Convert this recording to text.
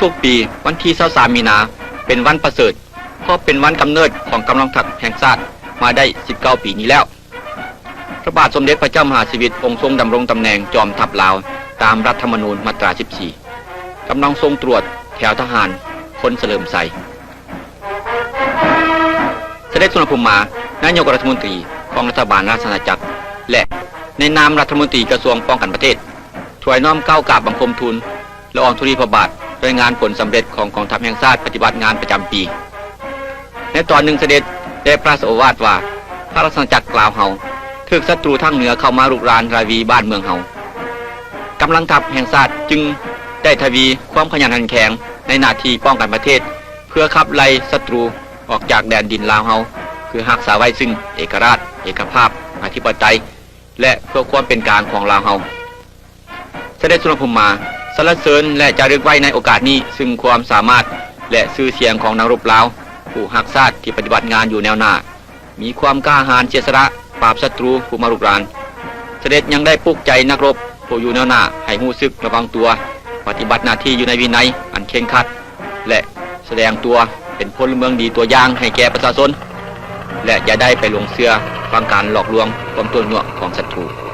ທຸກໆປີ, ວັນທີຊາວສາມມີນາ ເປັນວັນປະເສີດ ເພາະເປັນວັນກຳເນີດຂອງກຳລັງທັບແຫ່ງຊາດມາໄດ້ສິບເກົ້າປີນີ້ແລ້ວ. ພະບາດສົມເດັດພະເຈົ້າມະຫາຊີວິດ ອົງຊົງດຳລົງຕຳແໜ່ງຈອມທັບລາວ ຕາມລັດທຳມະນູນມາດຕາສິບສີ່ ກຳລັງຊົງຕຳຫຼວດແຖວທະຫານພົນສະເຫຼີມໄຊ. ສະເດັດສຸວັນນະພູມມາ ນາຍົກລັດຖະມົນຕີຂອງລັດຖະບານລາຊະອານາຈັກ ແລະ ໃນນາມລັດຖະມົນຕີກະຊວງປ້ອງກັນປະເທດ ຖວາຍນ້ອມກ້າວກາບບັງຄົມທູນ ລະອອງທຸລີພະບາດ ລາຍງານຜົນສຳເລັດຂອງກອງທັບແຫ່ງຊາດປະຕິບັດງານປະຈຳປີ. ໃນຕອນໜຶ່ງສະເດັດໄດ້ພະລາຊະໂອວາດວ່າ ພະລາຊະອານາຈັກລາວເຮົາ ຖືກສັດຕູທາງເໜືອເຂົ້າມາລຸກລານລາວີບ້ານເມືອງເຮົາ. ກຳລັງທັບແຫ່ງຊາດຈຶ່ງໄດ້ທະວີຄວາມຂະຫຍັນຂັນແຂງໃນໜ້າທີ່ປ້ອງກັນປະເທດ ເພື່ອຂັບໄລ່ສັດຕູອອກຈາກແດນດິນລາວເຮົາ ເພື່ອຮັກສາໄວ້ຊຶ່ງເອກະລາດ, ເອກະພາບ, ອະທິປະໄຕ ແລະ ເພື່ອຄວາມເປັນກາງຂອງລາວເຮົາ. ສະເດັດສຸວັນນະພູມມາ ສັນລະເສີນ ແລະ ຈາລຶກໄວ້ໃນໂອກາດນີ້ ຊຶ່ງຄວາມສາມາດ ແລະ ຊື່ສຽງຂອງນັກລົບລາວ ຜູ້ຮັກຊາດທີ່ປະຕິບັດງານຢູ່ແນວໜ້າ ມີຄວາມກ້າຫານເສຍສະຫຼະປາບສັດຕູຜູ້ມາລຸກລານ. ສະເດັດຍັງໄດ້ປຸກໃຈນັກລົບຜູ້ຢູ່ແນວໜ້າໃຫ້ຮູ້ສຶກລະວັງຕົວ, ປະຕິບັດໜ້າທີ່ຢູ່ໃນວິໄນອັນເຄັ່ງຄັດ ແລະ ສະແດງຕົວເປັນພົນລະເມືອງດີຕົວຢ່າງໃຫ້ແກ່ປະຊາຊົນ ແລະ ຢ່າໄດ້ໄປຫຼົງເຊື່ອຟັງການຫຼອກລວງຄວາມຕົວະໜ່ວງຂອງສັດຕູ.